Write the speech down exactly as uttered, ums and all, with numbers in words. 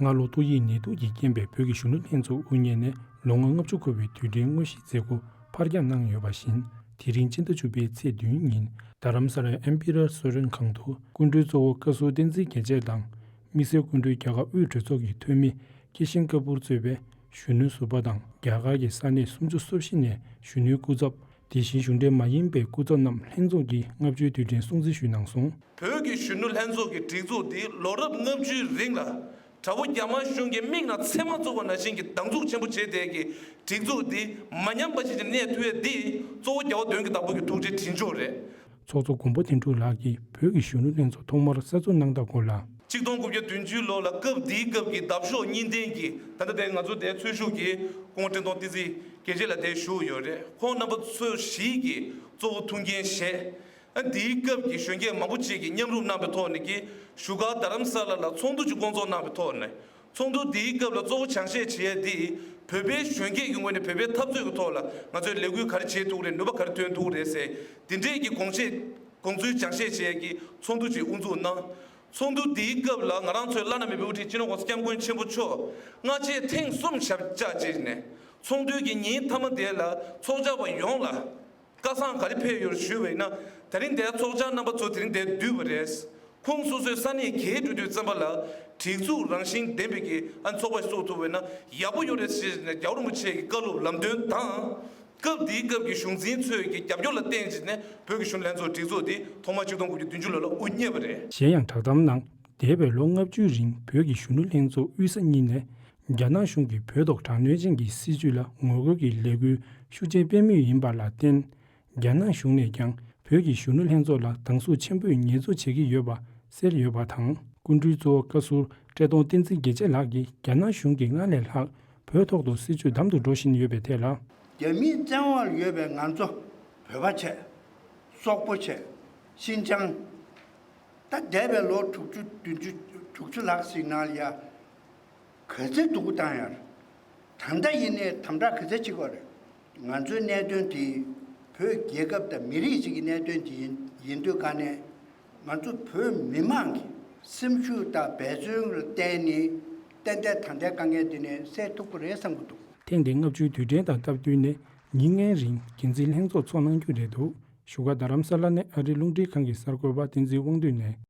སྔ་ལོ་ཏོག་དབྱིབས་ནད་དུག་གི་རྐྱེན་པས་བོད་ཀྱི་གཞོན་ནུ་ལྷན་ཚོགས་དབུ་བརྙེས་ནས་ལོ་ངོ་ལྔ་བཅུ་འཁོར་བའི་དུས་དྲན་དངོས་གཞིའི་མཛད་སྒོ་ཕར་འགྱངས་གནང་ཡོད་པ་བཞིན། དེ་རིང་སྤྱི་ཟླ་བཅུ་པའི་ཚེས་བདུན་ཉིན་རྡ་རམ་ས་ལའི་ཨེམ་པི་རལ་སོ་རེན་ཁང་དུ་སྐུ་མགྲོན་གཙོ་བོ་བཀའ་ཟུར་བསྟན་འཛིན་རྒྱལ་མཚན་དང་། དམིགས་བསལ་སྐུ་མགྲོན་རྒྱ་གར་དབུས་གྲོས་ཚོགས་ཀྱི་འཐུས་མི་ཀི་ཤན་ཀ་པུར་གཙོས་པའི་གཞོན་ནུ་ཟུར་པ་དང་རྒྱ་གར་གྱི་ས་གནས་སུམ་ཅུ་སོ་བཞི་ནས་གཞོན་ནུའི་སྐུ་ཚབ། དེ་བཞིན་གཞུང་འབྲེལ་མ་ཡིན་པའི་སྐུ་ཚབ་རྣམས་ལྷན་ཚོགས་ཀྱི་ལྔ་བཅུའི་དུས་དྲན་སྲུང་བརྩི་ཞུས་གནང་སོང་། བོད་ཀྱི་གཞོན་ནུ་ལྷན་ཚོགས་ཀྱི་སྒྲིག་འཛུགས་འདི་ལོ་རབས་ལྔ་བཅུའི་རིང་ལ་དགྲ་བོ་རྒྱ་དམར་གཞུང་གིས་མིག་ནང་ཚེར་མ་བཙུགས་པ་ནང་བཞིན་གྱི་སྡང་ཟུག་ཆེན་པོ་བྱས་བསྡད་ཀྱི་སྒྲིག་འཛུགས་འདི་མ་ཉམས་པ་ཞིག་ཅིག་གནས་ཐུབ་ཡས་འདི་གཙོ་བོ་རྒྱལ་བ་དོན་གྱི་བདག་པོ་གི་ཐུགས་རྗེ་དྲིན་ཆེན་རེད། ཚོགས་གཙོ་མགོན་པོ་དོན་གྲུབ་ལགས་ཀྱིས་བོད་ཀྱི་གཞོན་ནུ་ལྷན་ཚོགས་ཐོག་མར་གསར་འཛུགས་གནང་སྟངས་སྐོར་ལ། ཆིག་སྟོང་དགུ་བརྒྱ་བདུན་ཅུ་ལོ་ལ་སྐབས་འདིའི་སྐབས་ཀྱི་འདབ་གཤོག་གཉིས་ལྡན་གྱི་ད་ལྟ་དེ་ང་ཚོ་དེའི་འཚོལ་ཞུགས་ཀྱི་སྐུ་ངོ་བཀྲས་མཐོང་བསྟན་འཛིན་རྒྱལ་མཚན་ལགས་དེ་བཞུགས་ཡོད་རེད། ཁོང་རྣམ་པ་ཚོ་བཞི་གིས་གཙོ་བོ་ཐུགས་འགན་བཞེས། ཨ་འདིའི་སྐབས་ཀྱི་གཞོན་སྐྱེས་མང་པོ་ཅིག་གིས་མཉམ་རུབ་གནང་བའི་ཐོག་ནས་ཀྱི་བཞུགས་སྒར་རྡ་རམ་ས་ལ་ལ་ཚོགས་འདུ་ཅིག་བསྐོང་ཚོགས་གནང་བའི་ཐོག་ནས། ཚོགས་འདུ་འདིའི་སྐབས་ལ་གཙོ་བོ་སྦྱང་བཤད་བྱེད་ཡས་འདི་བོད་པའི་གཞོན་སྐྱེས་ཀྱི་ངོས་ནས་བོད་པའི་འཐབ་རྩོད་ཀྱི་ཐོག་ལ་ང་ཚོས་ལས་འགུལ་ག་རེ་བྱེད་ཐུབ་ཀྱི་རེད། ནུས་པ་ག་རེ་ཐོན་ཐུབ་ཀྱི་རེད་ཟེར་འདི་འདྲས་ཀྱི་དགོངས་བཞེས་དགོངས་ཚུལ་སྦྱང་བཤད་བྱེད་ཡས་ཀྱི་ཚོགས་འདུ་ཅིག་དབུ་འཛུགས་གནང་། ཚོགས་འདུ་འདིའི་སྐབས་ལ་ང་རང་ཚོའི་བླ་ན་མེད་པའི་དབུ་ཁྲིད་སྤྱི་ནོར་༸གོང་ས་༸སྐྱབས་མགོན་ཆེན་པོ་མཆོག་སྔ་རྗེས་ཐེངས་གསུམ་ཞབས་བཅགས་བྱས་ནས་ཚོགས་འདུའི་གི་ཉིན་མཐའ་མ་དེ་ལ་ཚོགས་བཅར་བ་ཡོངས་ལ་བཀའ་བཟང་ག་རེ་ཕེབས་ཡོད་ཞུས་པ་ཡིན་ན། དེ་རིང་འདིར་ཚོགས་བཅར་རྣམ་པ་ཚོ་དེ་རིང་འདིར་འདུས་པ་རེད། ཁོང་སོ་སོའི་ས་གནས་བརྒལ་འགྲོ་དུས་ཙམ་པ་ལ་སྒྲིག་འཛུགས་རང་བཞིན་ལྡན་པའི་གི་ཨ་ཚོགས་པ་ཞིག་བཙུགས་ཐུབ་པ་ཡིན་ན་ཡག་པོ་ཡོད་རེད་ཟེར་ནས་རྒྱལ་བ་རིན་པོ་ཆེ་གི་བཀའ་སློབ་ལམ་སྟོན་དང་། སྐབས་འདིའི་སྐབས་ཀྱི་གཞུང་འཛིན་ཚོས་ཀྱི་རྒྱབ་སྐྱོར་ལ་བརྟེན་བྱས་ནས་བོད་ཀྱི་གཞོན་ནུ་ལྷན་ཚོགས་སྒྲིག་འཛུགས་འདི་ཐོག་མར་ཆིག་སྟོང་དགུ་བརྒྱ་བདུན་ཅུ་ལོ་ལ་དབུ་བརྙེས་པ་རེད། གཞན་ཡང་བསྒྲགས་གཏམ་ནང་འདས་པའི་ལོ་ལྔ་བཅུའི་རིང་བོད་ཀྱི་གཞོན་ནུ་ལྷན་ཚོགས་དབུས་ས་གཉིས་ནས་རྒྱ་ནག་གཞུང་གིས་བོད་ཐོག་དྲག་གནོན་ཅན་གྱི་སྲིད་བྱུས་ལ་ངོ་རྒོལ་གྱི་ལས་འགུལ་ཤུགས་ཆེན་སྤེལ་མུས་ཡིན་པ་ལ་བརྟེན། རྒྱ་ནག་གཞུང་ནས་ཀྱང་བོད་ཀྱི་གཞོན་ནུ་ལྷན་ཚོགས་ལ་སྡང་ཟུག་ཆེན་པོས་ངལ་རྩོལ་བྱེད་ཀྱི་ཡོད་པ་གསལ་ཡོད་པ་དང་། སྐུ་མགྲོན་གཙོ་བོ་བཀའ་ཟུར་བཀྲས་མཐོང་བསྟན་འཛིན་རྒྱལ་མཚན་ལགས་ཀྱིས་རྒྱ་ནག་གཞུང་གིས་སྔར་ལས་ལྷག་བོད་ཐོག་ཏུ་སྲིད་བྱུས་དམ་དུ་འགྲོ་བཞིན་ཡོད་པའི་ཐད་ལ། རྒྱ་མིའི་བཙན་དབང་ལ་ཡོད་པའི་ང་ཚོ་བོད་པ་བྱས། སོག་པོ་བྱས། ཤིན་ཅང་། ད་འདས་པའི་ལོ་དྲུག་ཅུ་བདུན་ཅུ་དྲུག་ཅུ་ལྷག་ཞིག་ནང་ལ་ཡ། ག་ཚད་སྡུག་པོ་བཏང་ཡོད་རེད། ད་ལྟ་ཡིན་ནའི་དམ་དྲག་ག་ཚད་བྱེད་ཀྱི་ཡོད་རེད། ང་ཚོའི་གནད་དོན་དེ་བོད་རྒྱལ་ཁབ་དང་མི་རིགས་ཅིག་གི་གནད་དོན་དེ་ཡིན་ཡིན་དུས་ག་ནས་ང་ཚོ་བོད་མི་མང་གི་སེམས་ཤུགས་དང་འབད་བརྩོན་ལ་བརྟེན་ནས་ཏན་ཏན་ད་ལྟའི་དཀའ་ངལ་འདི་ནས་སེལ་ཐུབ་ཀྱི་རེད་བསམ་གྱི་འདུག། ཐེངས་འདིའི་ལྔ་བཅུའི་དུས་དྲན་དང་སྟབས་བསྟུན་ནས་ཉིན་ལྔའི་རིང་རྒྱུན་འཛིན་ལྷན་ཚོགས་ཚོགས་གནང་རྒྱུ་རེད་འདུག། བཞུགས་སྒར་རྡ་རམ་ས་ལ་ནས་ཨ་རིའི་རླུང་འཕྲིན་ཁང་གི་གསར་འགོད་པ་བསྟན་འཛིན་དབང་འདུས་ནས།